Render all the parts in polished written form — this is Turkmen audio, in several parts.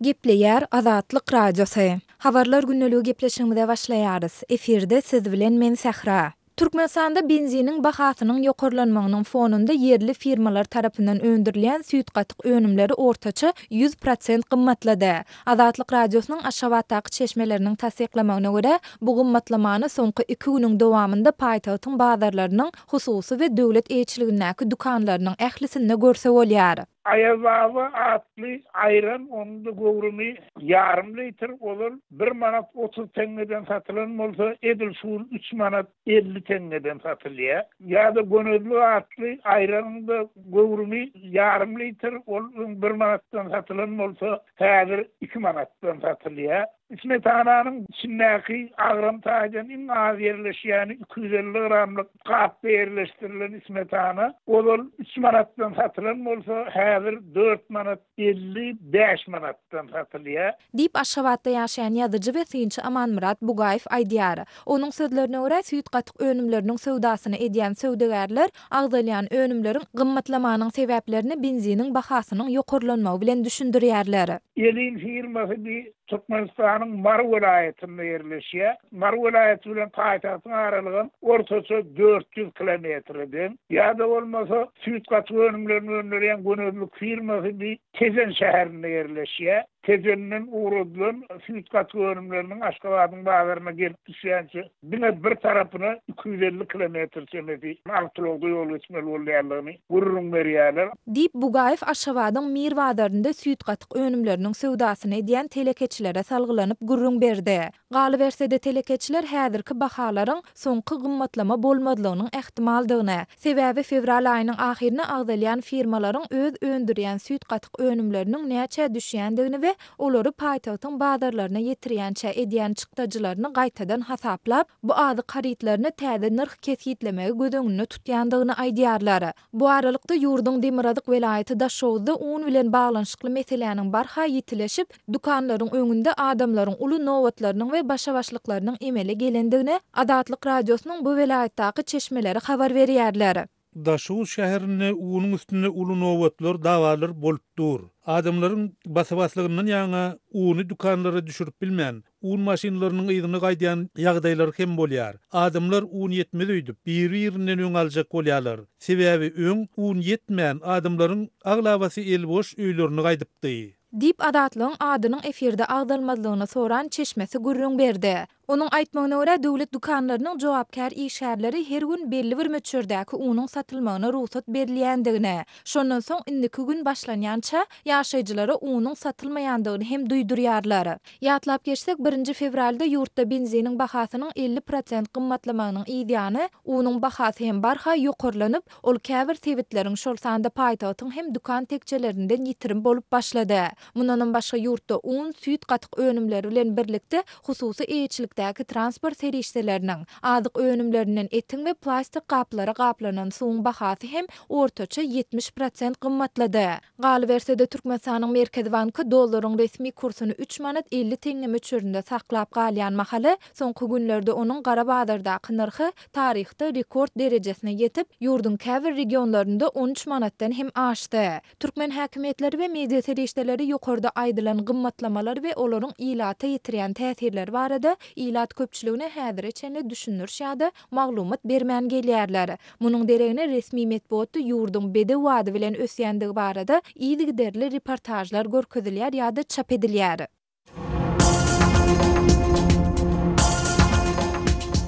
Gepleýär Azatlyk Radiosy. Habarlar gündeligi gepleşigimize başlaýarys. Efirde siz bilen men Sähra. Türkmenistanda benziniň bahasynyň ýokarlanmagynyň fonunda ýerli firmalar tarapyndan öndürilýän süýt-gatyk önümleri ortaça 100% gymmatlady. Azatlyk Radiosynyň Aşgabatdaky çeşmeleriniň tassyklamagyna görä, bu gymmatlamany soňky iki günüň dowamynda paýtagtyň bazarlarynyň hususy we döwlet eýeçiligindäki dükanlarynyň ählisinde görse bolýar. Aýazbaba atly aýran onuň-da göwrümi ýarym litr, ozal bir manat 30 teňňeden satylan bolsa, edil şu gün üç manat 50 teňňeden satylýar. Ýa-da Gönezlik atly aýranyň-da göwrümi ýarym litr, ol öň bir manatdan satylan bolsa, häzir iki manatdan satylýar. Smetananyň içindäki agram taýdan iň az ýerleşýäni 250 gramlyk gapda ýerleşdirilen smetana ozal üç manatdan satylan bolsa, häzir dört manat 55 manatdan satylýar. Diýip, Aşgabatda ýaşaýan ýazyjy we synçy Amanmyrat Bugaýew aýdýar. Onuň sözlerine görä, süýt-gatyk önümleriniň söwdasyny edýän söwdagärler agzalýan önümleriň gymmatlamanyň sebäplerini benziniň bahasynyň ýokarlanmagy bilen düşündirýärler. Elin firmasy bi Türkmenistanyň Mary welaýatynda ýerleşýär. Mary welaýaty bilen paýtagtyň aralygam ortaça 400 kilometre deň. Ýa-da bolmasa, süýt-gatyk önümlerini öndürýän Gönezlik firmasy bi Tejen şäherinde ýerleşýär. Tejenden ugradylan süýt-gatyk önümleriniň Aşgabadyň bazaryna gelip düşýänçä diňe bir tarapyna 250 kilometr çemesi awtoulagda ýol geçmeli bolýandygyny gürrüň berýärler. Diýip, Bugaýew Aşgabadyň Mir bazarynda süýt-gatyk önümleriniň söwdasyny edýän telekeçilere salgylanyp gürrüň berdi. Galyberse-de, telekeçiler häzirki bahalaryň soňky gymmatlama bolmazlygynyň ähtimaldygyny, sebäbi fewral aýynyň ahyryna agzalýan firmalaryň öz öndürýän süýt-gatyk önümleriniň näçä düşýändigini we olary paýtagtyň bazarlaryna ýetirýänçä edýän çykdajylaryny gaýtadan hasaplap, bu azyk harytlaryna täze nyrh kesgitlemegi göz öňünde tutýandygyny aýdýarlar. Bu aralykda, ýurduň demirgazyk welaýaty Daşoguzda un bilen baglanyşykly meseläniň barha ýitileşip, dükanlaryň öňünde adamlaryň uly nobatlarynyň we başa-başlyklarynyň emele gelendigini Azatlyk Radiosynyň bu welaýatdaky çeşmeleri habar berýärler. Daşoguz şäherinde unuň üstünde uly nobatlar, dawalar bolup dur. Adamlaryň basa-baslygyndan ýaňa uny dükanlara düşürip bilmän, un maşynlarynyň yzyna gaýdýan ýagdaýlary hem bolýar. Adamlar un ýetmez öýdüp, biri-birinden öň aljak bolýarlar. Sebäbi öň un ýetmän, adamlaryň aglabasy eli boş öýlerine gaýdypdy. Diýip, Azatlygyň adynyň efirde agzalmazlygyny soran çeşmesi gürrüň berdi. Onuň aýtmagyna görä, döwlet dükanlarynyň jogapkär işgärleri her gün belli bir möçberdäki unuň satylmagyna rugsat berilýändigini, şondan soň indiki gün başlanýança ýaşaýjylara unuň satylmaýandygyny hem duýdurýarlar. Ýatlap geçsek, birinji fewralda ýurtda benziniň bahasynyň 50 prosent gymmatlamagynyň yzýany, unuň bahasy hem barha ýokarlanyp, ol käbir sebitleriň, şol sanda paýtagtyň hem dükan tekjelerinden ýitirim bolup başlady. Mundanam başga ýurtda un, süýt, gatyk önümleri bilen birlikde hususy eýeçilikdäki transport serişdeleriniň, azyk önümlerinden etiň we plastik gaplara gaplanan suwuň bahasy hem ortaça 70 prosent gymmatlady. Galyberse-de, Türkmenistanyň Merkezi banky dollaryň resmi kursuny üç manat 50 teňňe möçberinde saklap galýan mahaly, soňky günlerde onuň gara bazardaky nyrhy taryhda rekord derejesine ýetip, ýurduň käbir regionlarynda 13 manatdan hem aşdy. Türkmen häkimiýetleri we media serişdeleri ýokarda aýdylan gymmatlamalar we olaryň ilata ýetirýän täsirleri barada ilat köpçüligine häzire çenli düşündiriş ýa-da maglumat bermän gelýärler. Munuň deregine resmi metbugatda ýurduň bedew ady bilen ösýändigi barada yzygiderli reportažlar görkezilýär ýa-da çap edilýär.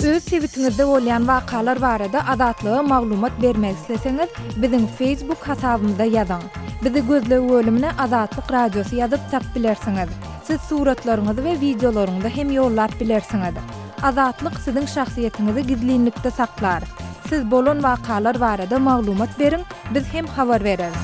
Öz sebitiňizde bolýan wakalar barada Azatlyga maglumat bermek isleseňiz, biziň Facebook hasabymyza ýazyň. Bizi gözleg bölümine Azatlyk Radiosy ýazyp tap bilersiňiz. Siz suratlaryňyzy we wideolaryňyzy hem ýollap bilersiňiz. Azatlyk siziň şahsyýetiňizi gizlinlikde saklar. Siz bolan wakalar barada maglumat beriň, biz hem habar bereris.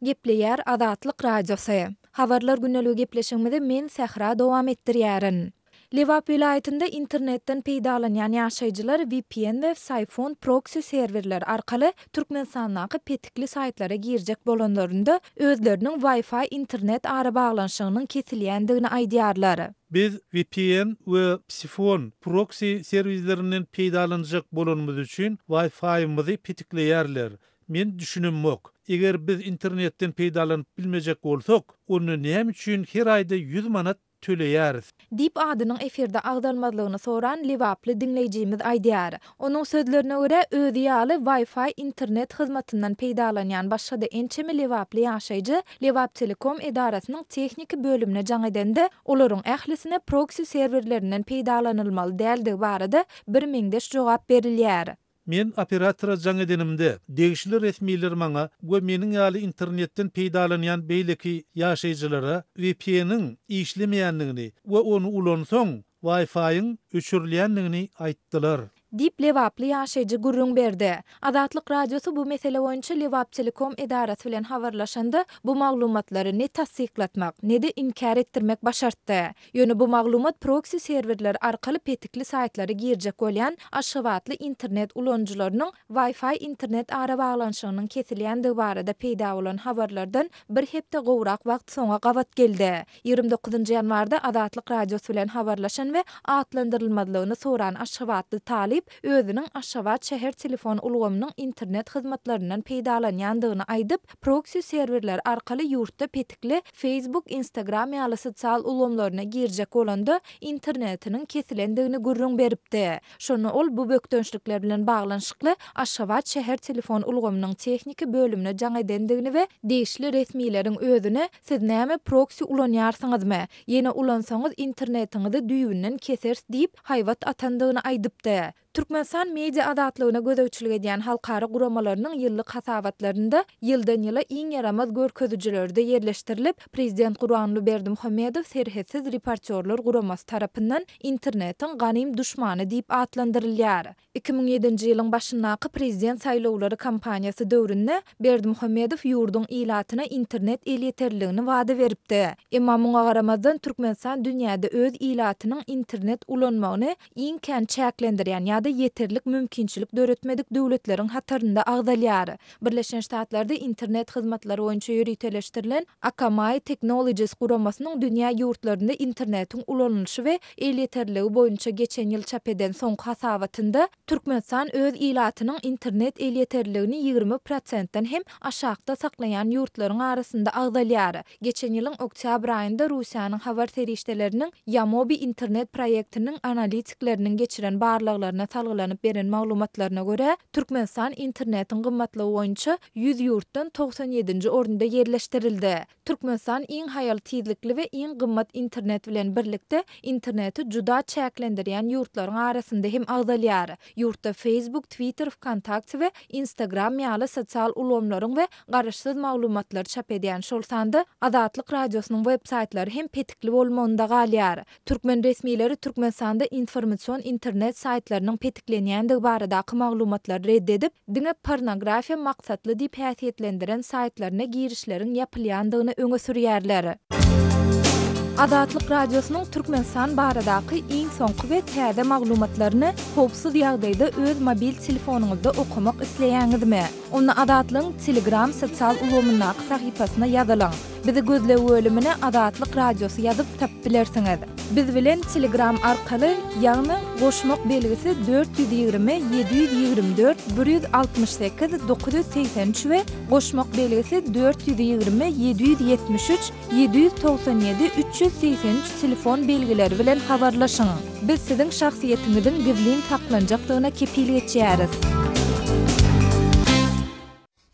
Gepleýär Azatlyk Radiosy. Habarlar gündeligi gepleşigimizi men Sähra dowam etdirýärin. Lebap welaýatynda internetden peýdalanýan ýaşaýjylar VPN we Psiphon proksi serwerleri arkaly Türkmenistandaky petikli saýtlara girjek bolanlarynda özleriniň Wi-Fi internet arabaglanyşygynyň kesilýändigini aýdýarlar. Biz VPN we Psiphon proksi serwislerinden peýdalanjak bolanymyz üçin Wi-Fi-myzy petikleýärler. Men düşünemok. Eger biz internetden peýdalanyp bilmejek bolsak, onda näme üçin her aýda 100 manat töleýäris? Diýip, adynyň efirde agzalmazlygyny soran lebaply diňleýjimiz aýdýar. Onuň sözlerine görä, özi ýaly Wi-Fi internet hyzmatyndan peýdalanýan başga-da ençeme lebaply ýaşaýjy Lebaptelekom edarasynyň tehniki bölümine jaň edende, olaryň ählisine proksi serwerlerinden peýdalanylmaly däldigi barada birmeňzeş jogap berilýär. Men operatora jaň edenimde, degişli resmiler maňa we meniň ýaly internetden peýdalanýan beýleki ýaşaýjylara VPN-iň işlemeýändigini we ony ulansaň, Wi-Fi-iň öçürilýändigini aýtdylar. Diýip, lebaply ýaşaýjy gürrüň berdi. Azatlyk Radiosy bu mesele boýunça Lebaptelekom edarasy bilen habarlaşanda, bu maglumatlary ne tassyklatmak, ne-de inkär etdirmek başartdy. Ýöne bu maglumat proksi serwerleri arkaly petikli saýtlara girjek bolýan aşgabatly internet ulanyjylarynyň Wi-Fi internet arabaglanyşygynyň kesilýändigi barada peýda bolan habarlardan bir hepde gowrak wagt soňa gabat geldi. 29 ýanwarda Azatlyk Radiosy bilen habarlaşan we atlandyrylmazlygyny soran aşgabatly talyp özüniň Aşgabat şäher telefon ulgamynyň internet hyzmatlaryndan peýdalanýandygyny aýdyp, Proksi serwerler arkaly ýurtda petikli Facebook, Instagram ýaly sosial ulgamlaryna girjek bolanda internetiniň kesilendigini gürrüň beripdi. Şonda ol bu bökdençlikler bilen baglanyşykly Aşgabat şäher telefon ulgamynyň tehniki bölümine jaň edendigini we degişli resmileriň özüne Siz näme proksi ulanýarsyňyzmy? Ýene ulansaňyz internetiňizi düýbünden keseris diýip haýbat atandygyny aýdypdy. Türkmenistan media azatlygyna gözegçilik edýän halkara guramalarynyň ýyllyk hasabatlarynda ýyldan-ýyla iň ýaramaz görkezijilerde ýerleşdirilip, prezident Gurbanguly Berdimuhamedow Serhetsiz reportýorlar guramasy tarapyndan internetiň ganym duşmany diýip atlandyrylýar. 2007-nji ýylyň başyndaky prezident saýlawlary kampaniýasy döwründe Berdimuhamedow ýurduň ilatyna internet elýeterliligini wada beripdi. Emma muňa garamazdan Türkmenistan dünýäde öz ilatynyň internet ulanmagyny iň kän çäklendirýän ýa-da ýeterlik mümkinçilik döretmedik döwletleriň hatarynda agzalýar. Birleşen Ştatlarda internet hyzmatlary boýunça ýöriteleşdirilen Akamai Technologies guramasynyň dünýä ýurtlarynda internetiň ulanylyşy we elýeterliligi boýunça geçen ýyl çap eden soňky hasabatynda Türkmenistan öz ilatynyň internet elýeterliligini 20 prosentden hem aşakda saklaýan ýurtlaryň arasynda agzalýar. Geçen ýylyň oktýabr aýynda Russiýanyň habar serişdeleriniň Ýamobi internet proýektiniň analitikleriniň geçiren barlaglaryna salgylanyp beren maglumatlaryna görä, Türkmenistan internetiň gymmatlygy boýunça 100 ýurtdan 97-nji orunda ýerleşdirildi. Türkmenistan iň haýal tizlikli we iň gymmat internet bilen birlikde, interneti juda çäklendirýän ýurtlaryň arasynda hem agzalýar. Ýurtda Facebook, Twitter, Wkontakte we Instagram ýaly sosial ulgamlaryň we garaşsyz maglumatlary çap edýän, şol sanda Azatlyk Radiosynyň web saýtlary hem petikli bolmagynda galýar. Türkmen resmileri Türkmenistanda informasion internet saýtlarynyň petiklenýändigi baradaky maglumatlary red edip, diňe pornografiýa maksatly diýip häsiýetlendiren saýtlaryna girişleriň ýapylýandygyny öňe sürýärler. Azatlyk Radiosynyň Türkmenistan baradaky iň soňky we täze maglumatlaryny howpsuz ýagdaýda öz mobil telefonyňyzda okamak isleýäňizmi? Onda Azatlygyň Telegram sosial ulgamyndaky sahypasyna ýazylyň. Bizi gözleg bölümine Azatlyk Radiosy ýazyp tapyp bilersiňiz. Biz bilen Telegram arkaly, ýagny goşmak belgisi 420 724 168 983 we goşmak belgisi 420 773 797 383 telefon belgileri bilen habarlaşyň. Biz siziň şahsyýetiňiziň gizlin saklanjakdygyna kepil geçýäris.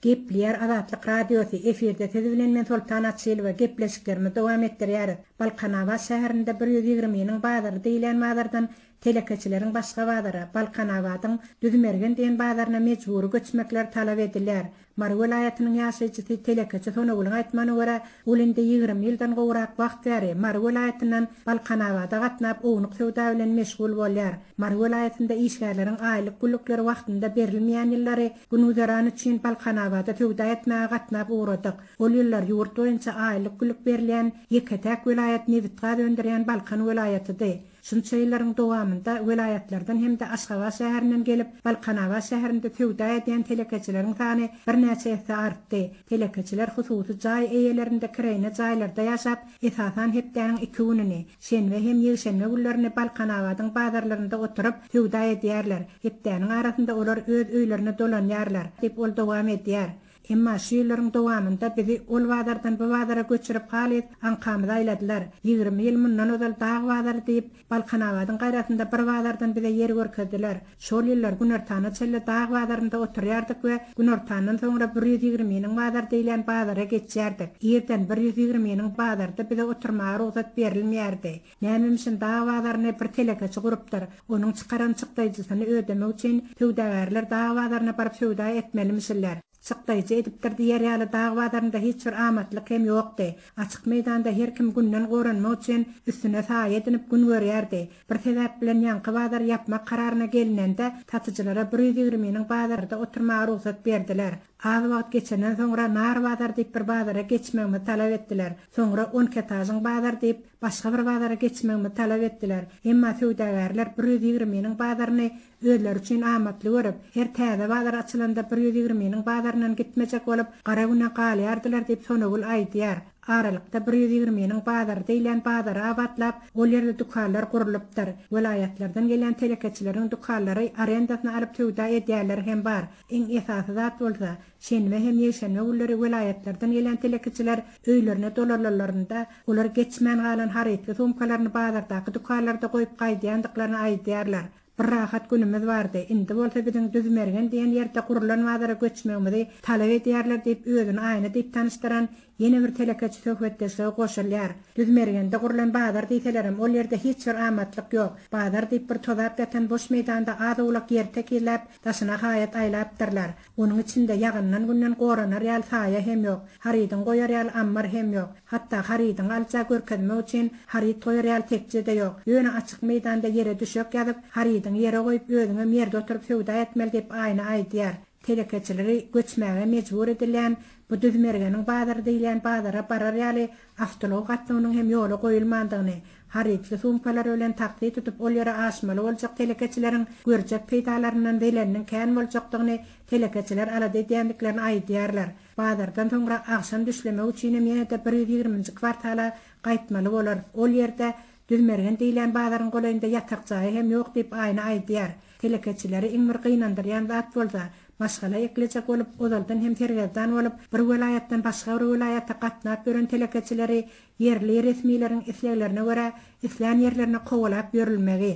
Gepleýär Azatlyk Radiosy, efirde siz bilen men Soltan Açylowa, gepleşiklerimizi dowam etdirýäris. Balkanabat şäherinde bir ýüz ýigriminiň bazary diýilýän bazardan telekeçileriň başga bazara, Balkanabadyň Düzmergen diýen bazaryna mejbury göçmekleri talap edilýär. Mary welaýatynyň ýaşaýjysy telekeçi Sonagülüň aýtmagyna görä, ol indi 20 ýyldan gowrak wagt bäri Mary welaýatyndan Balkanabada gatnap ownuk söwda bilen meşgul bolýar. Mary welaýatynda işgärleriň aýlyk-günlükleri wagtynda berilmeýän ýyllary gün-güzeran üçin Balkanabada söwda etmäge gatnap ugradyk. Ol ýyllar ýurt boýunça aýlyk-günlük berilýän ýeke-täk welaýat nebitgaz öndürýän Balkan welaýatydy. Şunça ýyllaryň dowamynda welaýatlardan hem-de Aşgabat şäherinden gelip, Balkanabat şäherinde söwda edýän telekeçileriň sany birnäçe esse artdy. Telekeçiler hususy jaý eýelerinde kireýine jaýlarda ýaşap, esasan hepdäniň iki gününi, şenbe hem ýekşenbe günlerini Balkanabadyň bazarlarynda oturyp, söwda edýärler. Hepdäniň arasynda olar öz öýlerine dolanýarlar, diýip, ol dowam edýär. Emma şu ýyllaryň dowamynda bizi ol bazardan bu bazara göçürip halys aňkamyzy aýladylar. 20 ýyl mundan ozal dag bazary diýip, Balkanabadyň gaýrasynda bir bazardan bize ýer görkezdiler. Şol ýyllar günortana çenli dag bazarynda oturýardyk we günortandan soňra bir ýüz ýigriminiň bazary diýilýän bazara geçýärdik. Irden bir ýüz ýigriminiň bazarda bize oturmaga rugsat berilmeýärdi. Nämemişin dag bazaryny bir telekeçi gurupdyr. Onuň çykaran çykdaýjysyny ödemek üçin söwdagärler dag bazaryna baryp söwda etmelimişinler. Çykdaýjy edipdir diýer ýaly dag bazarynda hiç bir amatlyk hem ýokdy. Açyk meýdanda her kim günden goranmak üçin üstüne saýa edinip gün görýärdi. Bir sebäp bilen ýaňky bazary ýapmak kararyna gelinende satyjylara bir ýüz ýigriminiň bazarda oturmaga rugsat berdiler. Az wagt geçenden soňra Nar bazary diýip bir bazara geçmegimizi talap etdiler. Soňra On ketažyň bazary diýip, başga bir bazara geçmegimizi talap etdiler. Emma söwdagärler bir ýüz ýigriminiň bazaryny özleri üçin amatly görüp, her täze bazar açylanda bir ýüz ýigriminiň bazaryndan gitmejek bolup, gara güne galýardylar diýip, Sonagül aýdýar. Aralykda bir ýüz ýigriminiň bazary diýilýän bazary abatlap, ol ýerde dükanlar gurlupdyr. Welaýatlardan gelýän telekeçileriň dükanlary arendasyna alyp söwda edýänleri hem bar. Iň esasy zat bolsa, şenbe hem ýekşenbe günleri welaýatlardan gelýän telekeçiler öýlerine dolananlarynda, olar geçmän galan harytly sumkalaryny bazardaky dükanlarda goýup gaýdýandyklaryny aýdýarlar. Bir rahat günümiz bardy, indi bolsa biziň Düzmergen diýen ýerde gurlan bazara göçmegimizi talap edýärler diýip, özüni Aýna diýip tanyşdyran ýene bir telekeçi söhbetdeşlige goşulýar. Düzmergende gurlan bazar diýselerem, ol ýerde hiç bir amatlyk ýok. Bazar diýip bir tozap ýatan boş meýdanda az-owlak ýer tekizläp, daşyna haýat aýlapdyrlar. Onuň içinde ýagyndan-günden goranar ýaly saýa hem ýok, harydyňy goýar ýaly ammar hem ýok. Hatda harydyňy alyja görkezmek üçin haryt goýar ýaly tekje-de ýok. Ýöne açyk meýdanda ýere düşek ýazyp, harydyňy ýere goýup, özüňem ýerde oturyp söwda etmeli diýip, Aýna aýdýar. Telekeçileri göçmäge mejbur edilýän bu Düzmergeniň bazary diýilýän bazara barar ýaly awtoulag gatnawynyň hem ýola goýulmandygyny, harytly sumkalary bilen taksi tutup ol ýere aşmaly boljak telekeçileriň görjek peýdalaryndan zeleliniň kän boljakdygyny telekeçiler alada edýändiklerini aýdýarlar. Bazardan soňra agşam düşlemek üçinem ýene-de bir ýüz ýigriminji kwartala gaýtmaly bolarys. Ol ýerde Düzmergen diýilýän bazaryň golaýynda ýatak jaýy hem ýok diýip Aýna aýdýar. Telekeçileri iň bir gynandyrýan zat bolsa, maşgala eklejek bolup, ozaldan hem sergezdan bolup, bir welaýatdan başga bir welaýata gatnap ýören telekeçileri ýerli resmileriň isleglerine görä islän ýerlerine kowalap ýörülmegi.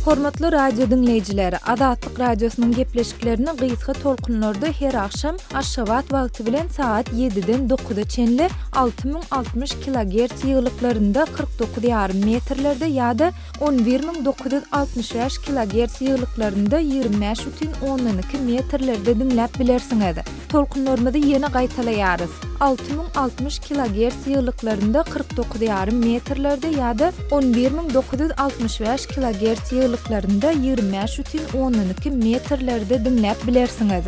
Hormatly radio diňleýjiler, Azatlyk Radiosynyň gepleşiklerini gysga tolkunlarda her agşam Aşgabat wagty bilen sagat ýediden dokuza çenli 6060 kilogerts ýygylyklarynda 49 ýarym metrlerde ýa-da 11965 kilogerts ýygylyklarynda 25 bütin ondan iki metrlerde diňläp bilersiňiz. Tolkunlarymyzy ýene gaýtalaýarys, 6060 kilogerts ýygylyklarynda 49 ýarym metrlerde ýa-da 11965 kilogerts ýygylyklarynda 25 bütin ondan iki metrlerde diňläp bilersiňiz.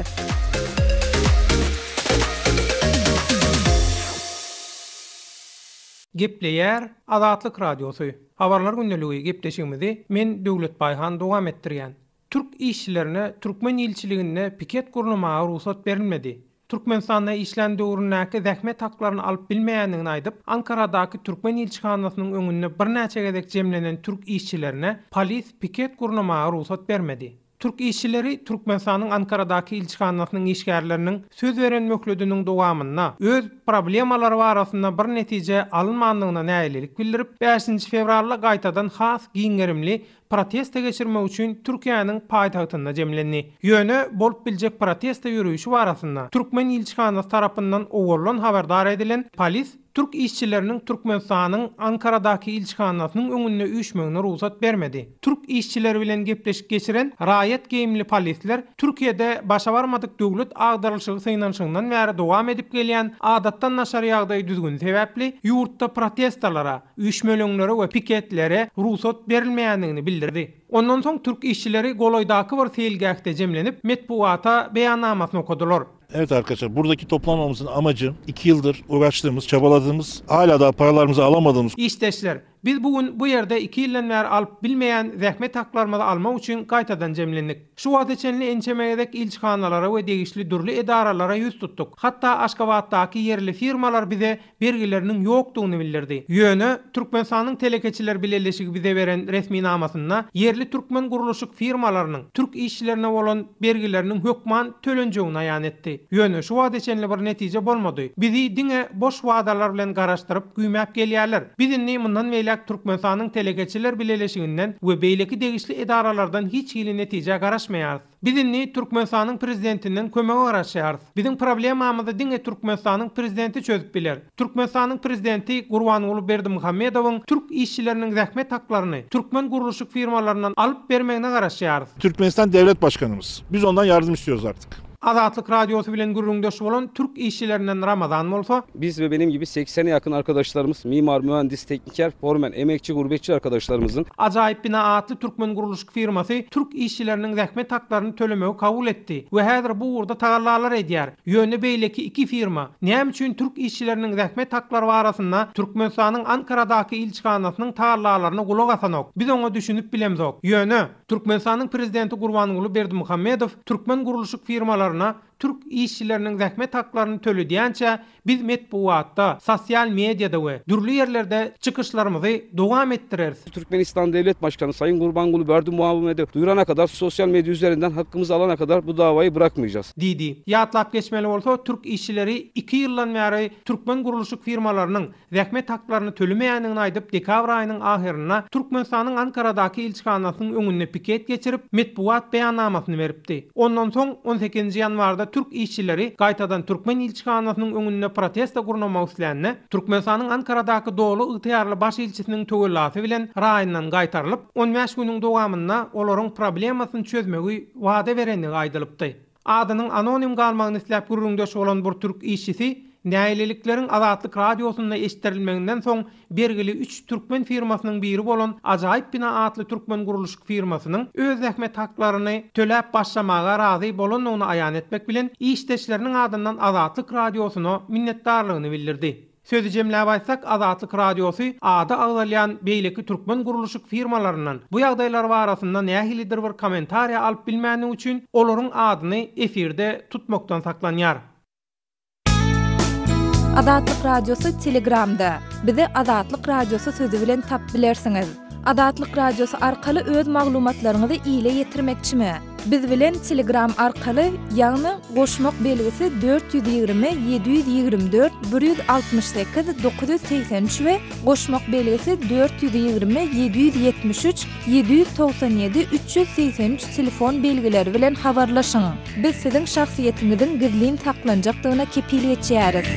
Gepleýär Azatlyk Radiosy, Habarlar gündeligi gepleşigimizi men Döwlet Baýhan dowam etdirýän. Türk işçilerine türkmen ilçiliginde piket gurnamaga rugsat berilmedi. Türkmenistanda işlän döwründäki zähmet haklaryny alyp bilmeýändigini aýdyp, Ankaradaky türkmen ilçihanasynyň öňünde birnäçe gezek jemlenen türk işçilerine polis piket gurnamaga rugsat bermedi. Türk işçileri Türkmenistanyň Ankaradaky ilçihanasynyň işgärleriniň söz beren möhlediniň dowamynda öz problemalary barasynda bir netije alynmandygyna nägilelik bildirip, bäşinji fewralda gaýtadan has giň gerimli protesta geçirmek üçin Türkiýäniň paýtagtynda jemlendi. Ýöne bolup biljek protesta ýörişi barasynda türkmen ilçihanasy tarapyndan owaldan habardar edilen polis türk işçileriniň Türkmenistanyň Ankaradaky ilçihanasynyň öňünde üýşmegine rugsat bermedi. Türk işçileri bilen gepleşik geçiren raýat geýimli polisler Türkiýede başa barmadyk döwlet agdarylyşygy synanyşygyndan bäri dowam edip gelýän adatdan daşary ýagdaý düzgüni sebäpli ýurtda protestalara, üýşmeleňlere we piketlere rugsat berilmeýändigini bildirdi. Ondan soň türk işçileri golaýdaky bir seýilgähde jemlenip, metbugata beýannamasyny okadylar. Evet arkadaşlar buradaki toplanmamızın amacı iki yıldır uğraştığımız, çabaladığımız, hala daha paralarımızı alamadığımız. Işdeşler, Biz bu gün bu ýerde iki ýyldan bäri alyp bilmeýän zähmet haklarymyzy almak üçin gaýtadan jemlendik. Şu wagta çenli ençeme gezek ilçihanalara we degişli dürli edaralara ýüz tutduk. Hatda Aşgabatdaky ýerli firmalar bize bergileriniň ýokdugyny bildirdi. Ýöne, Türkmenistanyň Telekeçiler bileleşigi bize beren resminamasynda ýerli türkmen gurluşyk firmalarynyň türk işçilerine bolan bergileriniň hökman tölenjegini aýan etdi. Ýöne şu wagta çenli bir netije bolmady. Bizi diňe boş wadalar bilen garaşdyryp, güýmäp gelýärler. Biz indi mundan beýläk Türkmenistanyň Telekeçiler bileleşiginden we beýleki degişli edaralardan hiç hili netijä garaşmaýarys. Biz indi Türkmenistanyň Prezidentinden kömege garaşýarys. Biziň problemamyzy diňe Türkmenistanyň Prezidenti çözüp biler. Türkmenistanyň Prezidenti Gurbanguly Berdimuhamedowyň türk işçileriniň zähmet haklaryny türkmen gurluşyk firmalaryndan alyp bermegine garaşýarys. Türkmenistan Devlet Başkanımız. Biz ondan yardım istiyoruz artık. Azatlyk Radiosy bilen gürrüňdeş bolan türk işçilerinden Ramazan bolsa. Biz we benim gibi seksene yakın arkadaşlarymyz, mimar, mühendis, tekniker, formen, emekçi, gurbetçi arkadaşlarymyzyň. Ajaýyp bina atly türkmen gurluşyk firmasy türk işçileriniň zähmet haklaryny tölemegi kabul etdi we häzir bu ugurda tagallalar edýär. Ýöne beýleki iki firma, näme üçin türk işçileriniň zähmet haklary barasynda Türkmenistanyň Ankaradaky ilçihanasynyň tagallalaryna gulak asanok? Biz oňa düşünip bilemzok. Ýöne. Türkmenistanyň Prezidenti Gurbanguly Berdimuhamedow türkmen gurluşyk firmalaryna türk işçileriniň zähmet haklaryny töledýänçä biz metbugatda, sosial mediada we dürli ýerlerde çykyşlarymyzy dowam etdireris. Türkmenistan Devlet Başkanı Sayın Gurbanguly Berdimuhamed'e duyurana kadar sosyal medya üzerinden hakkımızı alana kadar bu davayı bırakmayacağız. Diýdi. Ýatlap geçmeli bolsa, türk işçileri iki ýyldan bäri türkmen gurluşyk firmalarynyň zähmet haklaryny tölemeýändigini aýdyp, dekabr aýynyň ahyrynda Türkmenistanyň Ankaradaky ilçihanasynyň öňünde piket geçirip, metbugat beýannamasyny beripdi. Ondan soň, on sekizinji ýanwarda türk işçileri gaýtadan türkmen ilçihanasynyň öňünde protesta gurnamak islände, Türkmenistanyň Ankaradaky doly ygtyýarly baş ilçisiniň töwellasy bilen raýyndan gaýtarylyp, on bäş günüň dowamynda olaryň problemasyny çözmegi wada berendigi aýdylypdy. Adynyň anonim galmagyny isläp gürrüňdeş bolan bir türk işçisi nägilelikleriň Azatlyk Radiosynda eşitdirilmeginden soň bergili üç türkmen firmasynyň biri bolan Ajaýyp bina atly türkmen gurluşyk firmasynyň öz zähmet haklaryny töläp başlamaga razy bolandygyny aýan etmek bilen işdeşleriniň adyndan Azatlyk Radiosyna minnetdarlygyny bildirdi. Sözi jemläp aýtsak, Azatlyk Radiosy ady agzalýan beýleki türkmen gurluşyk firmalaryndan bu ýagdaýlar barasynda nähilidir bir kommentariýa alyp bilmändigi üçin, olaryň adyny efirde tutmakdan saklanýar. Azatlyk Radiosy Telegramda, Bizi Azatlyk Radiosy sözi bilen tapyp bilersiňiz. Azatlyk Radiosy arkaly öz maglumatlaryňyzy ile ýetirmekçimi? Biz bilen Telegram arkaly, ýagny goşmak belgisi 420 724 168 983 we goşmak belgisi 420 773 797 383 telefon belgileri bilen habarlaşyň. Biz siziň şahsyýetiňiziň gizlin saklanjakdygyna kepil geçýäris.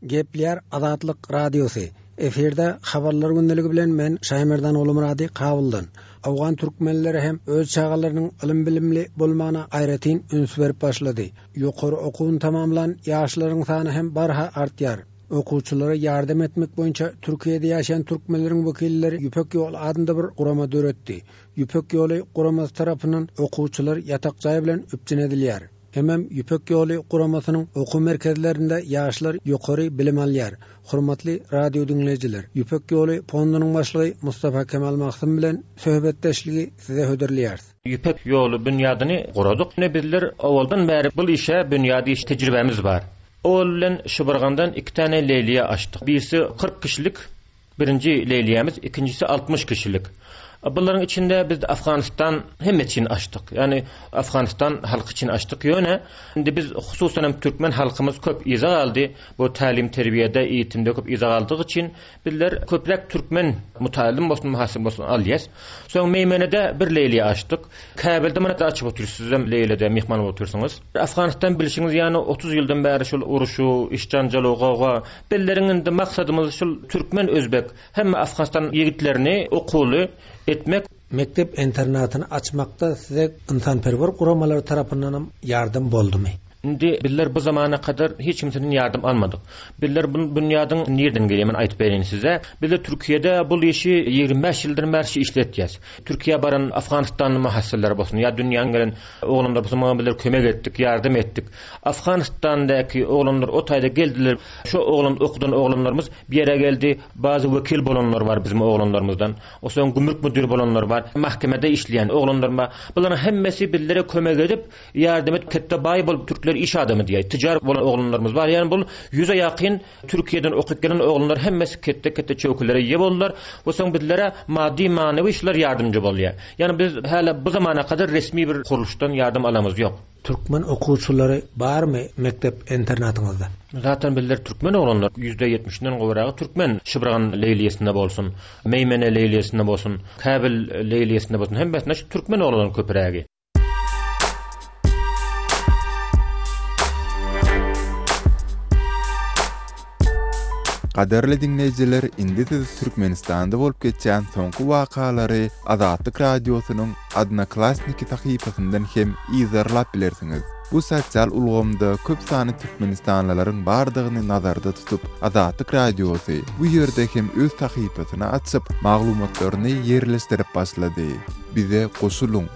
Gepleýär Azatlyk Radiosy. Efirde Habarlar gündeligi bilen men Şaýmerdan Gulumyrady Kabuldan. Owgan türkmenleri hem öz çagalarynyň ylym-bilimli bolmagyna aýratyn üns berip başlady. Ýokary okuwyny tamamlan ýaşlaryň sany hem barha artýar. Okuwçylara ýardam etmek boýunça Türkiýede ýaşaýan türkmenleriň wekilleri Ýüpek ýoly adynda bir gurama döretdi. Ýüpek ýoly guramasy tarapyndan okuwçylar ýatak jaý bilen üpjün edilýär. Hemem Ýüpek ýoly guramasynyň okuw merkezlerinde ýaşlar ýokary bilim alýar. Hormatly radio diňleýjiler, Ýüpek ýoly fondunyň başlygy Mustafa Kemal Mahsum bilen söhbetdeşligi size hödürleýäris. Ýüpek ýoly binýadyny guradyk. Ine bizler owaldan bäri bul işe binýady iş tejribämiz bar. Owal bilen Şybyrgandan iki tane leýliýe açdyk. Birisi 40 kişilik Birinji leýliýämiz, ikinjisi 60 kişilik. Bularyň içinde biz Afganistan hemme üçin açdyk. Ýagny Afganistan halky üçin açdyk. Ýöne indi biz hususan hem türkmen halkymyz köp yza galdy. Bu tälim-terbiýede, eýitimde köp yza galdygy üçin bizler köpräk türkmen mutallym bolsun, muhassym bolsun alýas. Soň Meýmenede bir leýliýe açdyk. Käbirde mana açyp otyrys, sizem leýlede myhman bolup otyrsyňyz. Afganistan bilşiňiz ýaly 30 ýyldan bäri şol uruşu, iş-janjalu, gowga. Bizleriň indi maksadymyz şul türkmen, özbek, hemme Afganistan ýigitlerini okuwly etmek. Mekdep internatyny açmakda size ynsanperwer guramalary tarapyndanam ýardam boldumy? Indi bizler bu zamana kadar hiç kimseden ýardam almadyk. Bizler bu binýadyň nirden gelýär men aýdyp bereýin size. Bizler Türkiýede bul işi 25 ýyldan bäri şu işletýäs. Türkiýä baran Afganistanly muhassyrlar bolsun ýa dünýäň gelen oglanlar bolsun muňa bizler kömek etdik, ýardam etdik. Afganistandaky oglanlar o taýda geldiler. Şu oglan okudan oglanlarymyz bir ýere geldi. Bazy wekil bolanlar bar bizim oglanlarymyzdan. Osoň gümrük müdiri bolanlar bar. Mahkemede işleýän oglanlar bar. Bularyň hemmesi bizlere kömek edip, Ýardam et ketde baý bolup türkler iş adamy diýýär. Tüjar bolan oglanlarymyz bar. Ýagny bul ýüze ýakyn Türkiýeden okyp gelen oglanlar hemmesi ketde ketde çöwkilere eýe boldular we soň bizlere maddy manywy şular ýardamjy bolýar. Ýagny biz häli bu zamana kadar resmi bir gurluşdan ýardam alamyz ýok. Türkmen okuwçylary barmy mekdep internatyňyzda? Zaten bizler türkmen oglanlar ýüzde ýetmişinden gowragy türkmen Şybyrgan leýliýesinde bolsun, Meýmene leýliýesinde bolsun, Käbil leýliýesinde bolsun hemmesinde şu türkmen oglanlaryň köpürägi. Gadyrly diňleýjiler, indi siz Türkmenistanda bolup geçýän soňky wakalary Azatlyk Radiosynyň Odnoklassniki sahypasyndan hem yzarlap bilersiňiz. Bu sosial ulgamda köp sanly türkmenistanlylaryň bardygyny nazarda tutup, Azatlyk Radiosy bu ýerde hem öz sahypasyny açyp, maglumatlaryny ýerleşdirip başlady. Bize goşulyň!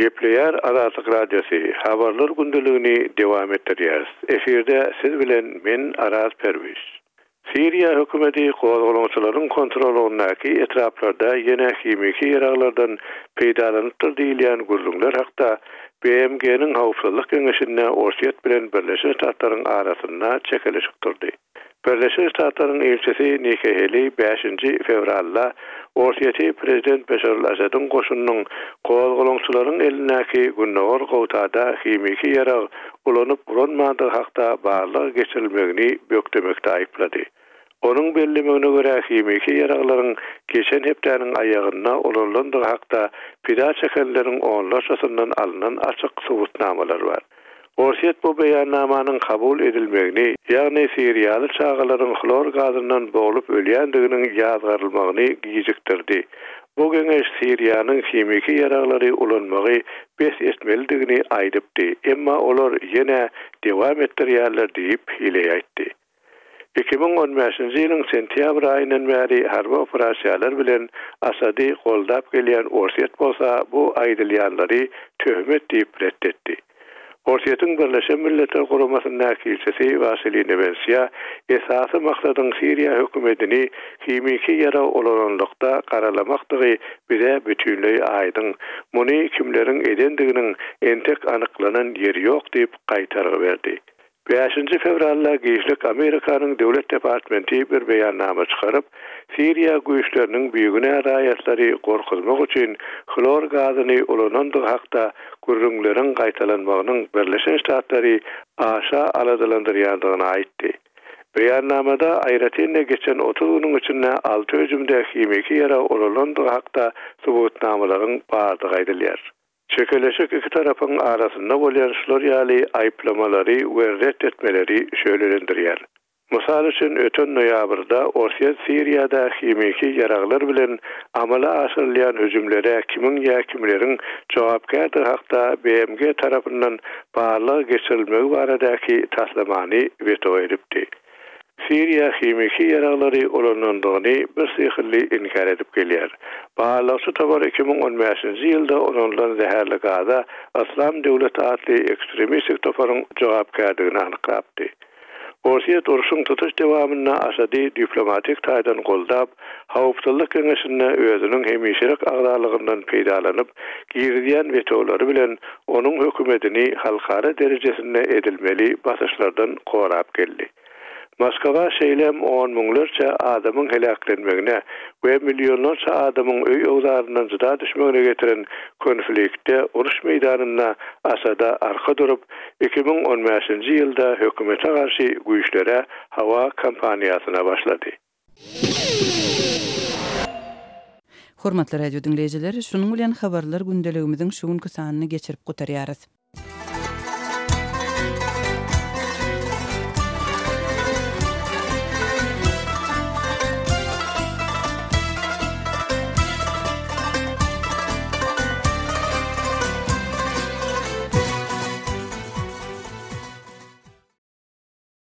Gepleýär Azatlyk Radiosy, Habarlar gündeligini dowam etdirýäris. Efirde siz bilen men Araz Perwiz. Siriýa hökümeti gozgalaňçylaryň kontrolygyndaky etraplarda ýene himiki ýaraglardan peýdalanypdyr diýilýän gürrüňler hakda BMG-niň Howpsuzlyk Geňeşinde Orsýet bilen Birleşen Ştatlaryň arasynda çekeleşik turdy. Birleşen Ştatlaryň ilçisi Niki Heli bäşinji fewralda Orsýeti prezident Beşar al-Asadyň goşunynyň gozgalaňçylaryň elindäki Gündogar Goutada himiki ýarag ulanyp-ulanmandygy hakda barlag geçirilmegini bökdemekde aýyplady. Onuň bellemegine görä, himiki ýaraglaryň geçen hepdäniň aýagynda ulanylandygy hakda pida çekenleriň onlarçasyndan alnan açyk subutnamalar bar. Orsýet bu beýannamanyň kabul edilmegini, ýagny siriýaly çagalaryň hlor gazyndan boglup ölýändiginiň ýazgarylmagyny gijikdirdi. Bu geňeş Siriýanyň himiki ýaraglary ulanmagy bes etmelidigini aýdypdy, emma olar ýene dewam etdirýärler diýip, Hileý aýtdy. 2015-nji ýylyň sentýabr aýyndan bäri harby operasiýalar bilen Asady goldap gelýän Orsýet bolsa bu aýdylýanlary töhmet diýip ret etdi. Orsýetiň Birleşen Milletler Guramasyndaky ilçisi Wasiliý Nebensýa esasy maksadyň Siriýa hökümedini himiki ýarag ulananlykda garalamakdygy bize bütinleý aýdyň. Muny kimleriň edendiginiň entek anyklanan ýeri ýok diýip gaýtargy berdi. Bäşinji fewralda giçlik Amerikanyň Döwlet departmenti bir beýannama çykaryp, Siriýa güýçleriniň bigünä raýatlary gorkuzmak üçin hlor gazyny ulanandygy hakda gürrüňleriň gaýtalanmagynyň Birleşen Ştatlary aşa aladalandyrýandygyny aýtdy. Beýannamada aýratyn-da geçen 30 günüň içinde alty hüjümde himiki ýarag ulanylandygy hakda subutnamalaryň bardygy aýdylýar. Çekeleşik iki tarapyň arasynda bolýan şular ýaly aýyplamalary we ret etmeleri şöhlelendirýär. Mysal üçin, öten noýabrda Orsýet Siriýada himiki ýaraglar bilen amala aşyrylýan hüjümlere kimiň ýa kimleriň jogapkärdigi hakda BMG tarapyndan barlag geçirilmegi baradaky taslamany weto edipdi. Siriýa himiki ýaraglary ulanandygyny birsyhly inkär edip gelýär. Barlagçy topar 2015-nji ýylda ulanylan zäherli gaza Yslam döwleti atly ekstremistik toparyň jogapkärdigini anyklapdy. Orsýet urşuň tutuş dowamynda Asady diplomatik taýdan goldap, Howpsuzlyk Geňeşinde özüniň hemişelik agzalygyndan peýdalanyp, girizýän wetolary bilen onuň hökümetini halkara derejesinde edilmeli basyşlardan gorap geldi. Moskwa şeýle hem on müňlerçe adamyň heläklenmegine we millionlarça adamyň öý-öwzaryndan jyda düşmegine getiren konfliktde uruş meýdanynda Asada arka durup, 2015-nji ýylda hökümete garşy güýçlere hawa kampaniýasyna başlady. Hormatly radio diňleýjiler, şunuň bilen Habarlar gündeligimiziň şu günki sanyny geçirip gutarýarys.